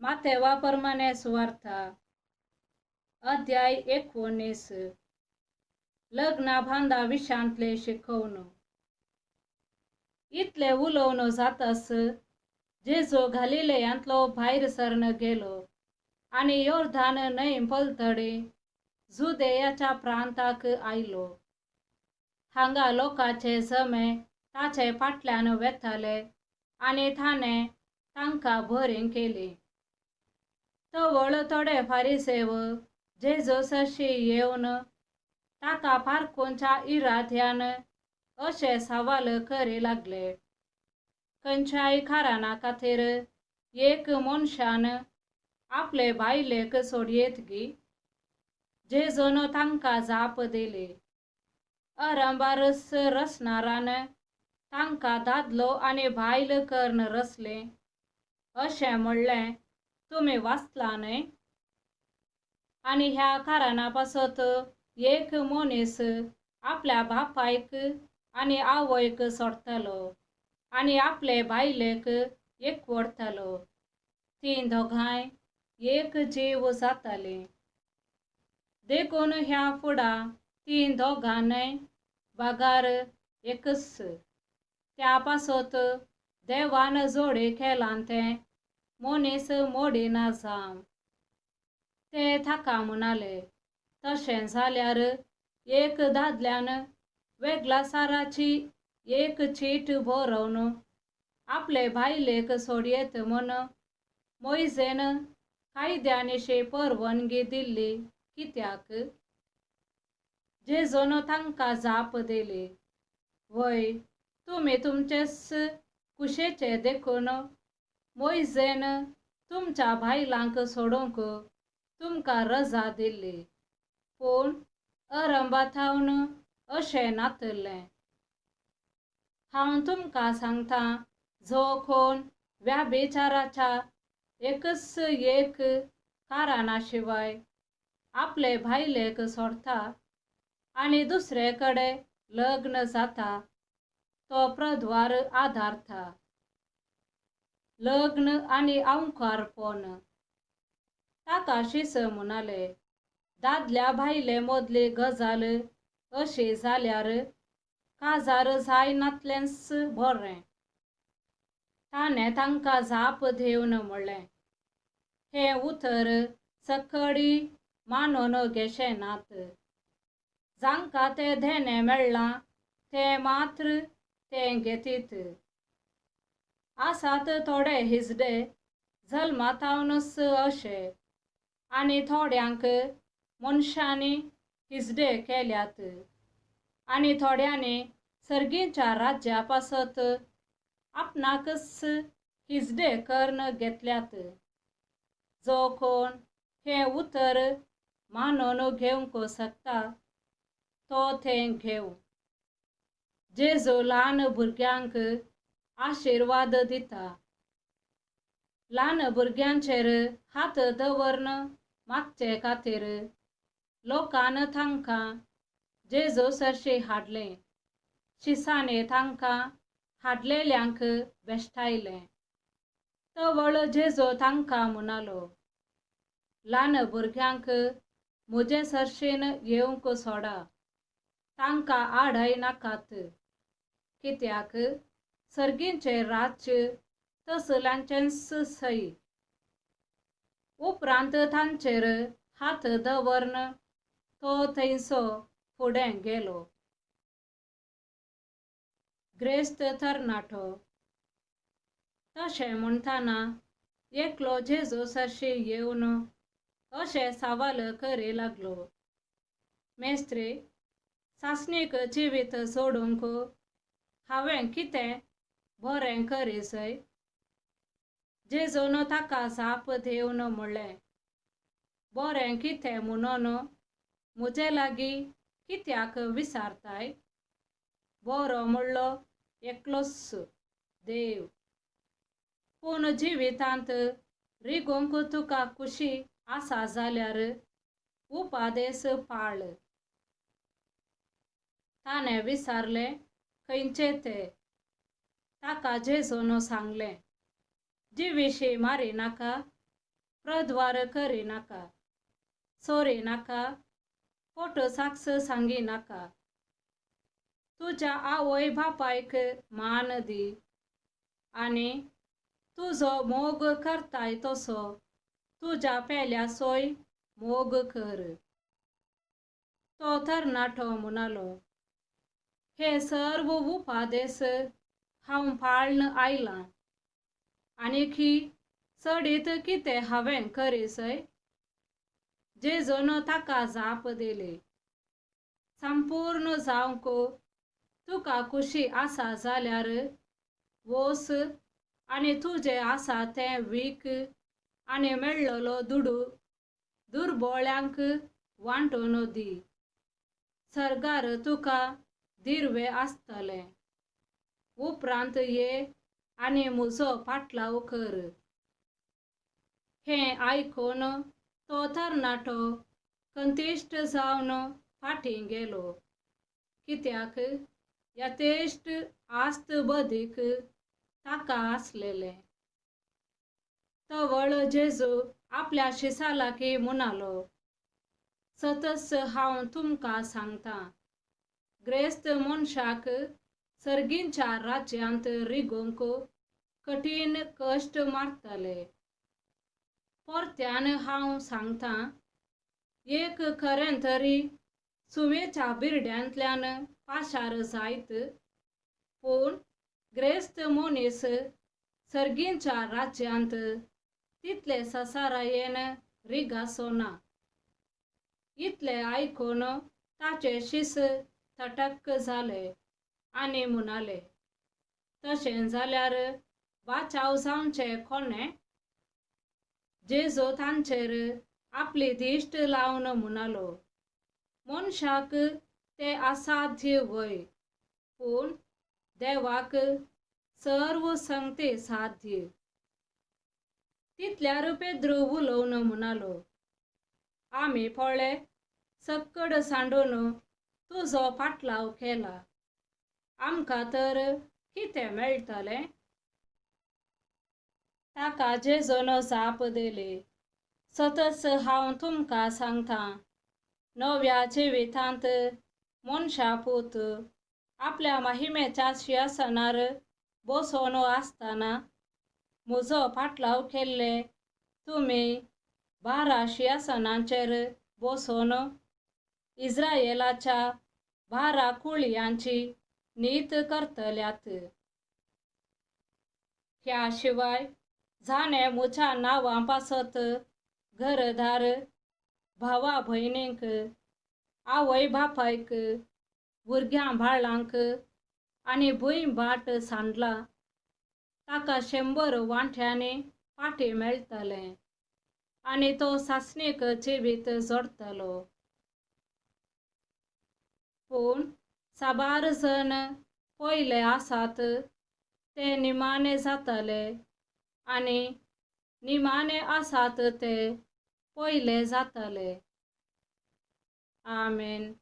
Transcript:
मातेवा प्रमाणे सुवार्था अध्याय 19. लग्ना बांदा विशांतले शिकोवन. इतले उलोवन जातास जेजू गालिलेयांतलो भायर सरन गेलो आनी योर्दान न्हंय पलतडी जुदेयाच्या प्रांताक आयलो. हांगा लोकांचे जमे ताचे फाटल्यान वेताले आनी ताणें तांकां बरीं केलीं. तवळ थोडे फारिसेव जेजू सरशी येवन ताका पारखूंच्या इराद्यान अशें सवाल करी लागले, खंयच्याय कारणा खातीर एक मनशान आपले बायलेक सोडयेत गी? जेजून तांकां जाप दिली, अरंबारस रचणारान तांकां दादलो आनी बायल करून रचलें अशें म्हणलें तुमी वाचलां न्हय? आनी ह्या कारणा पासत एक मनीस आपल्या बापायक आनी आवयक सोडटलो आनी आपले बायलेक एकवटतलो, तीं दोगांय एक जीव जातालीं. देखून ह्या फुडां तीं दोगां न्हय बगर एकच. त्या पासत देवान जोडी केलां तें मनीस मोडिना जावं. ते ताका म्हणाले, तशें जाल्यार एक दादल्यान वेगळासाराची एक चीट बरोवन आपले बायलेक सोडयेत म्हूण मोयजेन कायद्यानिशी परवानगी दिल्ली कित्याक? जेजून तांकां जाप दिली, वय तुमी तुमचेच कुशेचे देखून मोयजेन तुमच्या बायलांक सोडूंक तुमकां रजा दिल्ली, पूण अरंभाथावन अशें नातल्लें. हांव तुमकां सांगतां, जो कोण व्याभिचाराच्या एकच एक कारणा शिवाय आपले बायलेक सोडटा आनी दुसरे कडेन लग्न जाता तो प्रद्वार आदारता. लग्न आनी अंवकारपण. ताका शिस म्हणाले, दादल्या बायले मदली गजाल अशी जाल्यार काजार जायनातलेंच बरें. ताणें तांकां जाप दिवन म्हणलें, हें उतर सकडी मानून घेशें नात. जांकां तें देणें मेळ्ळां तें मात्र तें घेतीत. आसात थोडे हिजडे जल्माथावनच अशे आनी थोड्यांक मनशांनी हिजडे केल्यात आनी थोड्यांनी सर्गीच्या राज्या पासत आपणाकच हिजडे करून घेतल्यात. जो कोण हें उतर मानून घेवंक शकता तो तें घेवं. जेजू ल्हान भुरग्यांक आशिर्वाद दिता. ल्हान भुरग्यांचेर हात दवरून मागचे खातीर लोकान तांकां जेजू सरशी हाडलें. शिसांनी तांकां हाडलेल्यांक भेश्टायलें. तवळ जेजू तांकां म्हणालो, ल्हान भुरग्यांक म्हजे सरशीन येवंक सोडा, तांकां आडय नाकात, कित्याक सर्गीचें राज्य तसल्यांचेंच सय. उपरांत तांचेर हात दवरून तो थंयसो फुडें गेलो. ग्रेस्त तरणाटो. तशें म्हणटना एकलो जेजू सरशी येवन अशें सवाल करी लागलो, मेस्त्री, सासणीक जिवीत सोडूंक हांवें कितें बरें करी सय? जेजून ताका जाप दिवन म्हणलें, बरें कितें म्हणून म्हजे लागीं कित्याक विचारताय? बरो म्हणलो एकलोच देव. पूण जिवितांत रिगोवंक तुका खुशी आसा जाल्यार उपादेस पाळ. ताणें विचारलें, खंयचे ते? ताका जेजून सांगलें, जिविशी मारी नाका, प्रद्वार करिनाका, चोरी नाका, फट साक्ष सांगी नाका, तुज्या आवय बापायक मान दी आनी तुजो मोग करताय तसो तुज्या पेल्याचोय मोग कर. तो तरणाटो म्हणालो, हे सर्व उपादेस हांव पाळन आयलां, आनीकी चडीत कितें हांवें करीसय? जेजून ताका जाप दिली, संपूर्ण जावंक तुका खुशी आसा जाल्यार वोस आनी तुजें आसा तें वीक आनी मेळ्ळलो दुडू दुर्बोळ्यांक वांटून दी, सर्गार तुका दिर्वे आसतलें. उपरांत ये आनी म्हजो पाटलाव कर. हें आयकून तो तरणाटो कंतिश्ट जावन फाटीं गेलो, कित्याक यथेश्ट आस्त बदीक ताका आसलेलें. तवळ जेजू आपल्या शिसालाकी म्हणालो, सतच हांव तुमकां सांगतां, ग्रेस्त मनशाक सर्गींच्या राज्यांत रिगोवंक कठीण कश्ट मारतले. परत्यान हांव सांगतां, एक खरें तरी सुवेच्या बिरड्यांतल्यान पाशार जायत, पूण ग्रेस्त मनीस सर्गींच्या राज्यांत तितले ससारायेन रिगासो ना. इतले आयकून ताचे शीस थटक जाले आनी म्हणाले, तशें जाल्यार बाचाव जावचें कोणें? जेजू तांचेर आपली दिश्ट लावन म्हणालो, मनशाक तें असाध्य व्हय, पूण देवाक सर्व संगती साध्य. तितल्यार पेद्रू उलोवन म्हणालो, आमी पळय सक्कड सांडून तुजो पाटलाव केला, आमकां तर कितें मेळटलें? ताका जेजून जाप दिली, सतच हांव तुमकां सांगतां, नव्या जिवितांत मनशा पूत आपल्या महिमेच्या शिंयासनार बसोवन आसतना म्हजो पाटलाव केल्ले तुमी 12 शिंयासनांचेर बसोवन इस्रायेलाच्या 12 कुळयांची नीत करतल्यात. ह्या शिवाय जाणें म्हज्या नांवां पासत घरदार, भावा भयणींक, आवय बापायक, भुरग्यां बाळांक आनी भूंय भाट सांडला ताका 100 वांट्यांनी फाटीं मेळटलें आनी तो सासणीक जिवीत जोडटलो. पूण साबार जण पयले आसात ते निमाणे जातले आनी निमाणे आसात ते पयले जातले. आमेन.